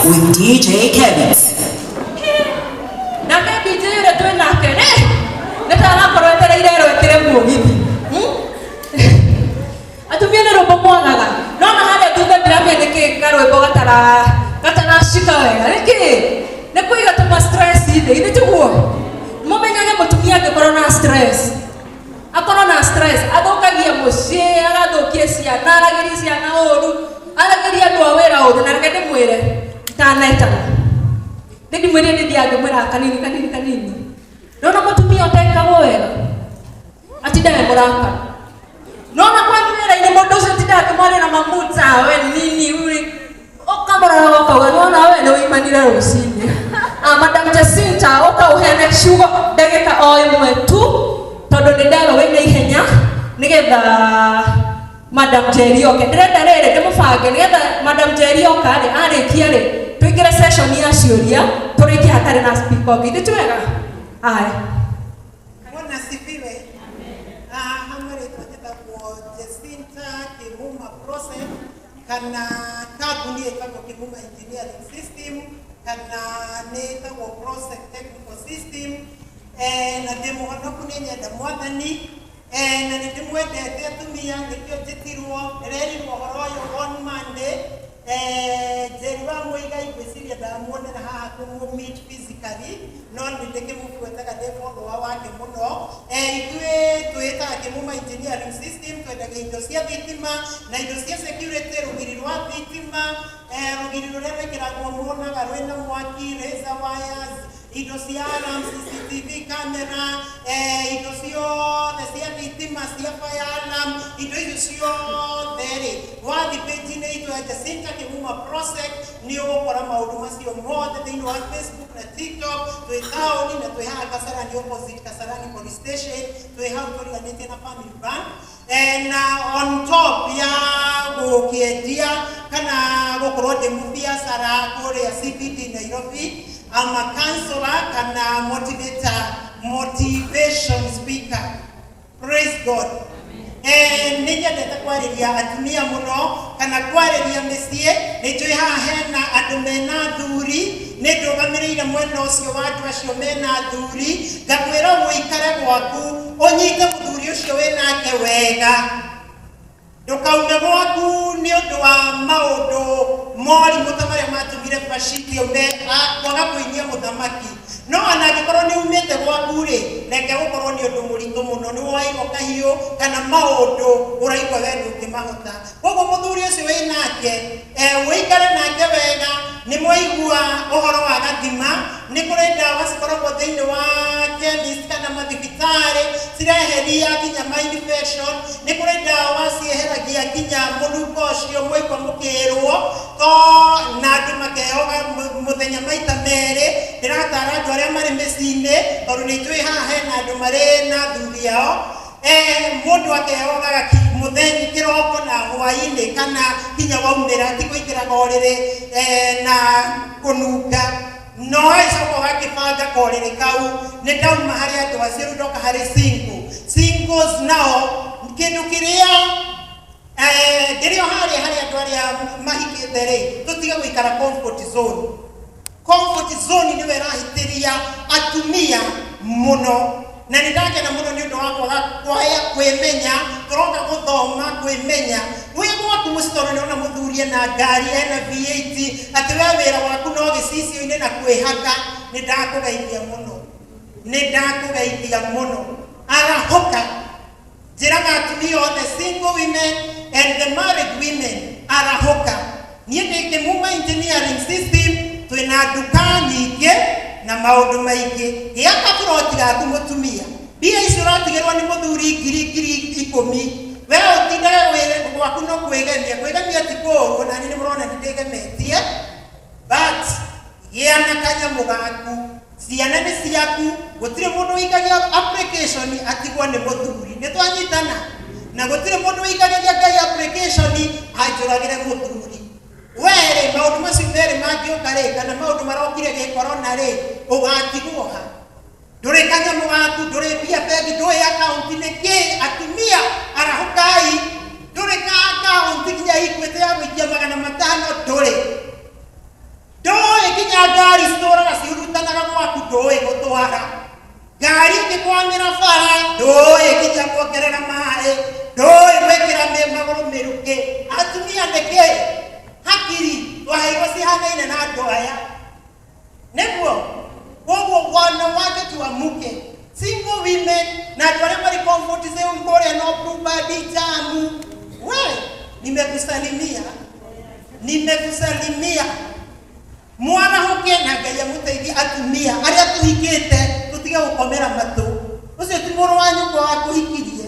with DJ Kevitz. Nake DJ ũrĩa twĩ nake rĩ, nĩ ta arakorwo etereire erwo ĩkĩre mũgithi. Atumia nĩ rwĩmbo mwagaga. No na harĩa thutha ndiramenya nĩkĩ karwĩmbo gataracika wega. Nĩkĩ? Nĩ kũiga tũma stress thĩ, githĩ tiguo? Mũmenyage mũtumia angĩkorwo na stress. Akorwo na stress, athũkagia mũciĩ, agathũkia ciana, aragĩria ciana ũru, aragĩria andũ a wĩra ũru, na reke ndĩmwĩre, itanetana. Nĩ ndimwĩrire nĩ thiaga ngĩmwĩraga kanini kanini kanini. Nona mũtumia ũtekagwo wega, atindaga e mũrakara. Nona kwanyu wĩra-inĩ mũndũ ũcio atindaga akĩmwaria na mamuta, we nini uri. Ũkamũrora ũkauga nĩwona we nĩ ũimanire rũcinĩ. Ah, Madam Jacinta ũka ũheane ciugo ndagĩka o ĩmwe tu tondũ nĩ nderwo wĩna ihenya nĩgetha Madam Njeri oke. Ndĩrenda rĩrĩ ndĩmũbange nĩgetha Madam Njeri oka rĩ arĩkia rĩ tũingĩre session ya ciũria tũrĩkie hatarĩ na speaker ũngĩ. Githĩ ti wega? Aya. Bwana asifiwe. Ah, hamwe rĩtwa njĩtagwo Jacinta Kimuma Process kana kambuni ĩtagwo Kimuma Engineering System kana nĩ ĩtagwo Process Technical System. Eh, na ndĩ mũhonoku nĩ nyenda mwathani. Eh, na nĩ ndĩmwendete atumia nĩkĩo njĩtirwo ndĩrerirwo ũhoro ũyũ on Monday. Eh, Njeri wa Mũigai ngwĩciria ndamuonera haha kũmũ meet physically no nĩ ndĩkĩmũbuataga ndĩ follower wake mũno. Eh, ithuĩ twĩtaga Kĩmuma Engineering System twendagia indo cia thitima na indo cia security, rũgiri rwa thitima, eh, rũgiri rũrĩa rwĩkĩragwo muonaga rwĩna mwaki, razor wires, indo cia alarm, CCTV camera, eh, indo ciothe cia thitima cia fire alarm, indo icio ciothe rĩ, wathiĩ page-inĩ itũ ya Jacinta Kimuma Prosec nĩ ũgũkora maũndũ macio mothe thĩinĩ wa Facebook na TikTok. Twĩ taũni na twĩ haha Kasarani, opposite Kasarani Police Station, twĩ hau tũriganĩtie na Family Bank. Eh, na on top ya gũkĩendia kana gũkorwo ndĩ mũbiacara kũrĩa CBD Nairobi, I'm a counselor kana motivator, motivation speaker. Praise God. Eh, nĩ nyendete kwarĩria atumia mũno kana kwarĩria mĩciĩ. Nĩ njũĩ haha hena andũ mena athuri, nĩ ndũgamĩrĩire mwena ũcio wa andũ acio mena athuri, ngakwĩra ũikare gwaku ũnyite mũthuri ũcio wĩnake wega, ndũkaume gwaku nĩ ũndũ wa maũndũ morimũ ta marĩa matũmire Vashiti aume kwaga kũinia mũthamaki. No ona angĩkorwo nĩ umĩte gwaku rĩ, reke gũkorwo nĩ ũndũ mũritũ mũno, nĩ woairwo kahiũ kana maũndũ ũraigua we ndũngĩmahota. Koguo mũthuri ũcio wĩ nake, eh, ũikare nake wega. Nĩ mwaigua ũhoro wa gathima, nĩ kũrĩ ndawa cikoragwo thĩinĩ wa chemist kana mathibitarĩ cireheria nginya ma infection, nĩ kũrĩ ndawa cieheragia nginya mũnungo ũcio mwaigua mũkĩrwo to na andũ makeyoga mũthenya maita merĩ. Ndĩratara andũ arĩa marĩ mĩciĩ-inĩ tondũ nĩ njũĩ haha hena andũ marĩ na athuri ao. Eh, mũndũ akeyogaga mũthenya kĩroko na hwaĩ-inĩ kana nginya waumĩra ti kũingĩraga ũrĩrĩ, eh, na kũnunga no agĩcoka ũgakĩbanga korĩrĩ kau. Nĩ ndauma harĩ andũ acio, rĩu ndoka harĩ single. Singles nao kĩndũ kĩrĩa, eh, ndĩrĩ o harĩa harĩ andũ arĩa mahikĩte rĩ, tũtige gũikara comfort zone. Comfort zone nĩwe ĩrahĩtĩria atumia mũno, na nĩ ndakena mũno nĩ ũndũ wa kwaga kwaya kwĩmenya. Tũroka gũthoma kwĩmenya wĩ gwaku mũciĩ, tondũ nĩona mũthuri ena ngari ena V8, atĩ we wĩra waku no gĩcicio-inĩ na kwĩhaka. Nĩ ndakũgeithia mũno, nĩ ndakũgeithia mũno. Arahũka. Njĩraga atumia othe, single women and the married women, arahũka. Niĩ ndĩ Kĩmuma Engineering System, twĩna nduka nyingĩ na maũndũ maingĩ. Gĩa kaburoti gaku mũtumia, mbia icio ũratigĩrwo nĩ mũthuri ngiri ngiri ikũmi, we ũtindage gwaku no kwĩgemia. Kwĩgemia ti kũũru, ona niĩ nĩ mũrona nĩ ndĩgemetie, but gĩa na kanyamũ gaku, ciana nĩ ciaku, gũtirĩ mũndũ ũikagia application atigwo nĩ mũthuri. Nĩ twanyitana? Na gũtirĩ mũndũ ũikagĩria Ngai application anjũragĩre mũthuri. We rĩ, maũndũ macio merĩ mangĩũka rĩ, kana maũndũ marokire gĩkorona rĩ, ũgatigwo ha? Ndũrĩ kanyamũ gaku, ndũrĩ mbia bengi, ndũĩ akaunti nĩ kĩ. Atumia arahũkai, ndũrĩ ka akaunti nginya Equity ya gũikia 500 ndũrĩ. Ndũĩ. Ndũĩ gũtwara ngari, ĩngĩkwamĩra bara ndũĩ nginya kuongerera maĩ, ndũĩ gwĩkĩra magũrũ mĩrukĩ. Atumia nĩkĩ hakiri twaheirwo cihanaine na andũ aya nĩguo. Koguo wanawake tuamuke, single women na andũ arĩa marĩ comfort zone kũrĩa no Blueband jamu, we nimekusalimia, nimekusalimia. Mwarahũke na Ngai amũteithie. Atumia arĩa tũhikĩte, tũtige gũkomera matũ. Ũcio ti mũrũ wa nyũkwa wakũhikirie.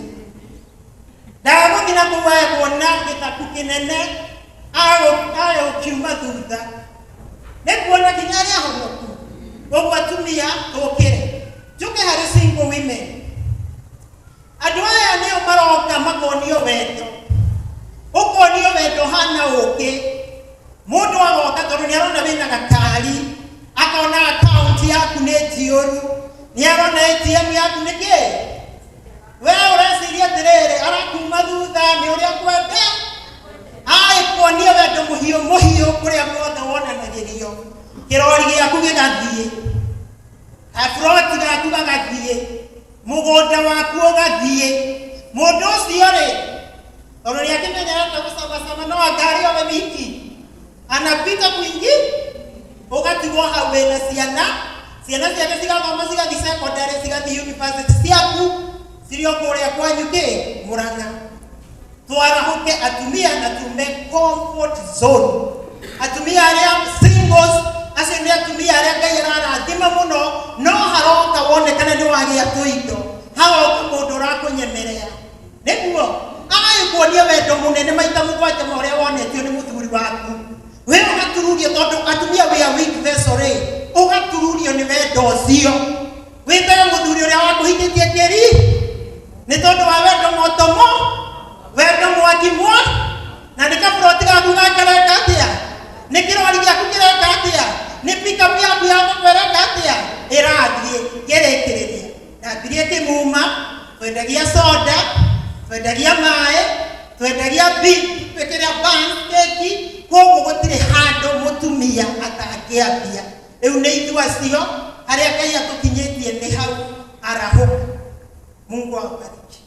Ndagũthiĩ na kũu aya kuona gĩtaku kĩnene agũkiuma thutha nĩ kuona nginya arĩa ahonoku. Ũguo atumia tũkĩre. Njũke harĩ single women. Andũ aya nĩo maroka makonio wendo, ũkonio wendo hana ũkĩ. Mũndũ agoka tondũ nĩ arona wĩna gakari, akona akaunti yaku nĩ njiyũru, nĩ arona ATM yaku nĩ kĩ. We ũreciria atĩrĩrĩ, arakuma thutha nĩ ũrĩa kwenda aĩ kuonia wendo mũhiũ mũhiũ kũrĩa guothe wonanagĩrio. Kĩrori gĩaku gĩgathiĩ, kaburoti gaku gagathiĩ, mũgũnda waku ũgathiĩ. Mũndũ ũcio rĩ, tondũ nĩ akĩmenyerete gũcamacama no ngari owe wiki anapita kwingi, ũgatigwo hau wĩna ciana. Ciana ciake cigathoma, cigathiĩ secondary, cigathiĩ university, ciaku cirĩ o kũrĩa kwanyu kĩ Mũrang'a. Twarahũke atumia na tume comfort zone. Atumia arĩa singles, acio nĩ atumia arĩa Ngai ararathima mũno, no haroka wonekana nĩ wagĩa tũindo, hagoka mũndũ ũrakũnyemerea nĩguo agagĩkuonia wendo mũnene maita mũgwanja ma ũrĩa wonetio nĩ mũthuri waku. We ũgatururio, tondũ atumia we are weak vessel rĩ, ũgatururio nĩ wendo ũcio, wĩtage mũthuri ũrĩa wakũhikĩtie kĩri nĩ tondũ wa wendo motomo, wendo mwaki mwa na nĩ kaburoti gaku gakareka atĩa, nĩ kĩrori gĩaku kĩreka atĩa, nĩ pickup yaku ya thoko ĩreka atĩa, ĩrathiĩ. Ngĩrĩkĩrĩria, ndambirie kĩmuma, twendagia soda, twendagia maĩ, twendagia bi kĩrĩa buns, keki. Koguo gũtirĩ handũ mũtumia atangĩambia. Rĩu nĩ ithuĩ acio, harĩa Ngai atũkinyĩtie nĩ hau. Arahũka. Mungu awabariki.